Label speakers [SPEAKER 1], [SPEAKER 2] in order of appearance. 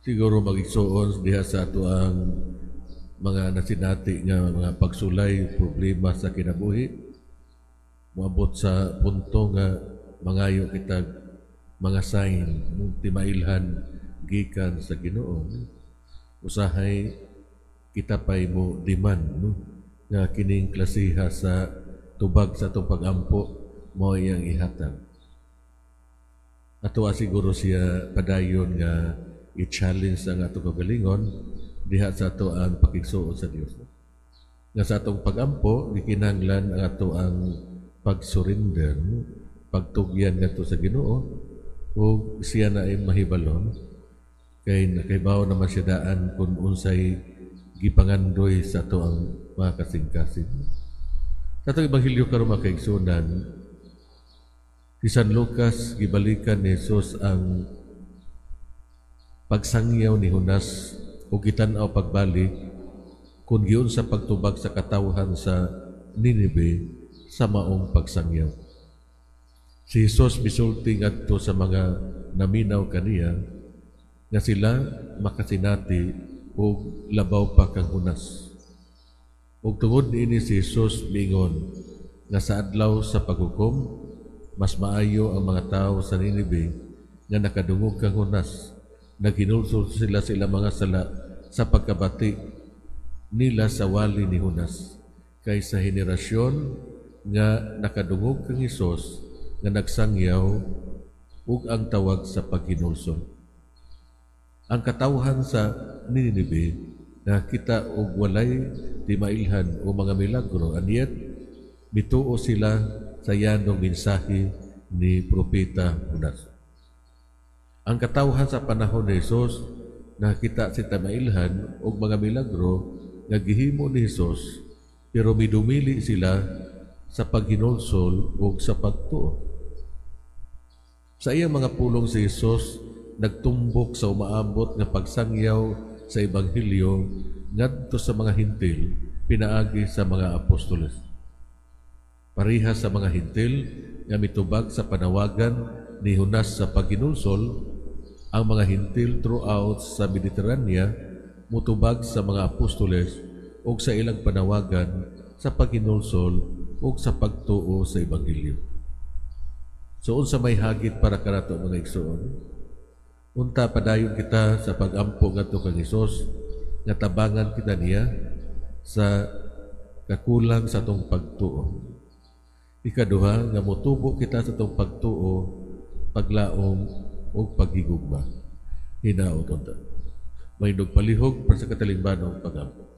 [SPEAKER 1] Siguro, mga igsuon, diha sa atoang mga nasinati nga mga pagsulay, problema sa kinabuhi, moabot sa punto nga mangayo kita mga sign, timailhan gikan sa Ginoo. Usahay kita pay mo demand, no, nga kining klasiha sa tubag sa atong pagampo mao iyang ihatag. Ato siguro siya padayon nga i-challenge ang atong kagalingon diha sa ato ang pakigsuon sa Dios. Nga sa atong pagampo, gikinahanglan ang ato ang pag-surrender, pagtugyan ngadto sa Ginoo ug siya na ay mahibalon kay nakaibaw naman siya daan kung unsay gipangandoy sa ato ang mga kasing-kasing. Sa atong ebanghelyo karon, mga kaigsunan, si San Lucas gibalikan ni Jesus ang pagsangyaw ni Jonas ug gitan-aw pagbalik kung giunsa pagtubag sa katawhan sa Ninive sa maong pagsangyaw. Si Jesus misulti ngadto sa mga naminaw kaniya nga sila makasinati og labaw pa kang Jonas. Ug tungod niini, si Jesus miingon nga sa adlaw sa paghukom, mas maayo ang mga tawo sa Ninive nga nakadungog kang Jonas. Naghinulsol sila sa ilang mga sala sa pagkabati nila sa wali ni Jonas kaysa henerasyon nga nakadungog kang Hesus nga nagsangyaw ug ang tawag sa paghinulsol. Ang katawhan sa Ninive nakita og walay timailhan o mga milagro, and yet mituo sila sa yanong mensahe ni Propeta Jonas. Ang katawhan sa panahon ni Jesus nakita sa timailhan og mga milagro nga gihimo ni Hesus, pero midumili sila sa paghinulsol ug sa pagtuo. Sa iyang mga pulong, si Hesus nagtumbok sa umaabot nga pagsangyaw sa ebanghelyo ngadto sa mga Hintil pinaagi sa mga apostoles. Pareha sa mga Hintil nga mitubag sa panawagan ni Jonas sa paghinulsol, ang mga Hintil throughout sa Mediterranea mutubag sa mga apostoles ug sa ilang panawagan sa paghinulsol ug sa pagtuo sa ebanghelyo. So unsa may hagit para kanato, mga igsoon? Unta padayon kita sa pagampo ngadto kang Hesus nga tabangan kita niya sa kakulang sa atong pagtuo. Ikaduha, nga motubo kita sa atong pagtuo, paglaom ug paghigugma. Hinaot unta. Mahindog palihog para sa katalingbanong pagampo.